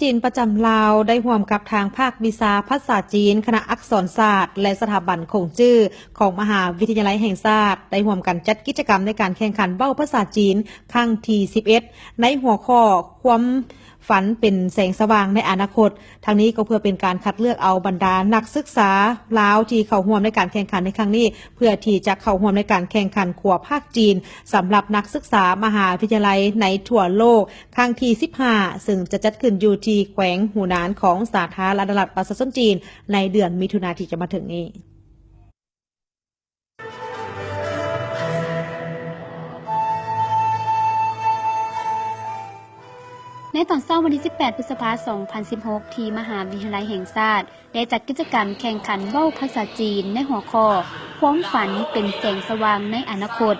ຈີນປະຈຳລາວ ໄດ້ຮ່ວມກັບທາງພາກວິຊາພາສາຈີນ, ຄະນະອັກສອນສາດ ແລະ ສະຖາບັນຂົງຈື່ຂອງມະຫາວິທະຍາໄລແຫ່ງຊາດ ໄດ້ຮ່ວມກັນຈັດກິດຈະກຳໃນການແຂ່ງຂັນເວົ້າພາສາຈີນຄັ້ງທີສິບເອັດ ໃນຫົວຂໍ້ ຄວາມຝັນເປັນແສງສະຫວ່າງໃນອະນາຄົດ. ທັງນີ້ກໍເພື່ອເປັນການຄັດເລືອກເອົາບັນດານັກສຶກສາລາວທີ່ເຂົ້າຮ່ວມໃນການແຂ່ງຂັນໃນຄັ້ງນີ້ ເພື່ອທີ່ຈະເຂົ້າຮ່ວມໃນການແຂ່ງຂັນຂົວພາກຈີນ ສຳລັບນັກສຶກສາມະຫາວິທະຍາໄລໃນທົ່ວໂລກ ຄັ້ງທີສິບຫ້າ ເຊິ່ງຈະຈັດຂຶ້ນຢູ່ທີ່ແຂວງຫູນານຂອງສາທາລະນະລັດປະຊາຊົນຈີນ ໃນເດືອນມິຖຸນາທີ່ຈະມາເຖິງນີ້. ໃນຕອນເຊົ້າວັນທີສິບແປດ ພຶດສະພາ ສອງພັນສິບຫົກ ທີ່ມະຫາວິທະຍາໄລແຫ່ງຊາດ ໄດ້ຈັດກິດຈະກຳແຂ່ງຂັນເວົ້າພາສາຈີນໃນຫົວຂໍ້ ຄວາມຝັນເປັນແສງສະຫວ່າງໃນອະນາຄົດ.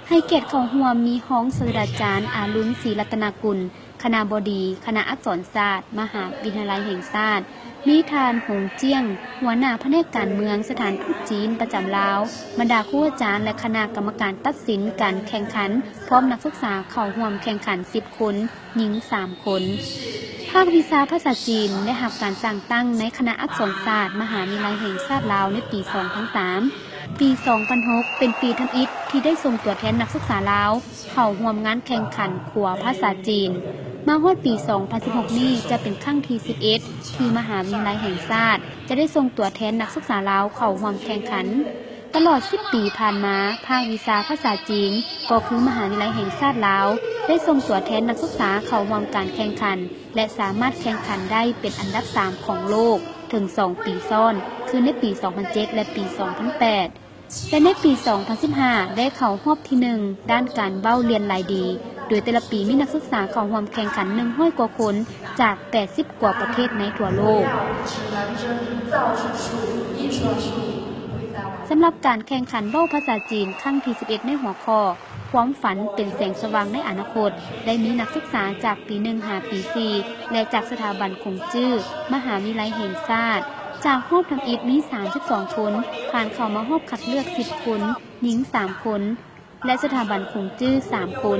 ໃຫ້ກຽດເຂົ້າຮ່ວມມີຮອງສາດສະດາຈານ ອາລຸນ ສີລັດຕະນາກຸນ, ຄະນະບໍດີ ຄະນະອັກສອນສາດ ມະຫາວິທະຍາໄລແຫ່ງຊາດ, ມີທ່ານ ຫົງ ຈຽງ ຫົວໜ້າພະແນກການເມືອງສະຖານທູດຈີນປະຈຳລາວ, ບັນດາຄູອາຈານ ແລະ ຄະນະກຳມະການຕັດສິນການແຂ່ງຂັນ ພ້ອມນັກສຶກສາເຂົ້າຮ່ວມແຂ່ງຂັນສິບຄົນ, ຍິງສາມຄົນ. ພາກວິຊາພາສາຈີນໄດ້ຮັບການສ້າງຕັ້ງໃນຄະນະອັກສອນສາດ ມະຫາວິທະຍາໄລແຫ່ງຊາດລາວໃນປີສອງພັນສາມ. ປີສອງພັນຫົກ ເປັນປີທຳອິດທີ່ໄດ້ສົ່ງຕົວແທນນັກສຶກສາລາວເຂົ້າຮ່ວມງານແຂ່ງຂັນຂົວພາສາຈີນ. ມາຮອດປີສອງພັນສິບຫົກນີ້ ຈະເປັນຄັ້ງທີສິບເອັດ ທີ່ມະຫາວິທະຍາໄລແຫ່ງຊາດຈະໄດ້ສົ່ງຕົວແທນນັກສຶກສາລາວເຂົ້າຮ່ວມແຂ່ງຂັນ. ຕະຫຼອດສິບປີຜ່ານມາ, ພາກວິຊາພາສາຈີນ ກໍຄືມະຫາວິທະຍາໄລແຫ່ງຊາດລາວ ໄດ້ສົ່ງຕົວແທນນັກສຶກສາເຂົ້າຮ່ວມການແຂ່ງຂັນ ແລະ ສາມາດແຂ່ງຂັນໄດ້ເປັນອັນດັບສາມຂອງໂລກເຖິງສອງປີຊ້ອນ, ຄືໃນປີສອງພັນເຈັດ ແລະ ປີສອງພັນແປດ ແລະ ໃນປີສອງພັນສິບຫ້າ ໄດ້ເຂົ້າຮອບທີໜຶ່ງດ້ານການເວົ້າລຽນລາຍດີ, ໂດຍແຕ່ລະປີມີນັກສຶກສາເຂົ້າຮ່ວມແຂ່ງຂັນໜຶ່ງຮ້ອຍກວ່າຄົນຈາກແປດສິບກວ່າປະເທດໃນທົ່ວໂລກ. ສຳລັບການແຂ່ງຂັນເວົ້າພາສາຈີນຄັ້ງທີສິບເອັດ ໃນຫົວຂໍ້ ຄວາມຝັນເປັນແສງສະຫວ່າງໃນອະນາຄົດ ໄດ້ມີນັກສຶກສາຈາກປີໜຶ່ງຫາປີສີ່ ແລະ ຈາກສະຖາບັນຂົງຈື່ ມະຫາວິທະຍາໄລແຫ່ງຊາດ. ຈາກຮອບທຳອິດມີສາມສິບສອງຄົນ ຜ່ານເຂົ້າມາຮອບຄັດເລືອກສິບຄົນ, ຍິງສາມຄົນ ແລະ ສະຖາບັນຂົງຈື່ສາມຄົນ.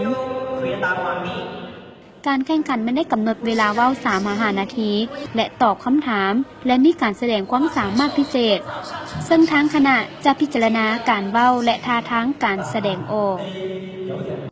ການແຂ່ງຂັນແມ່ນໄດ້ກຳນົດເວລາເວົ້າສາມຫາຫ້ານາທີ ແລະ ຕອບຄຳຖາມ ແລະ ມີການສະແດງຄວາມສາມາດພິເສດ, ເຊິ່ງທາງຄະນະຈະພິຈາລະນາການເວົ້າ ແລະ ທ່າທາງການສະແດງອອກ.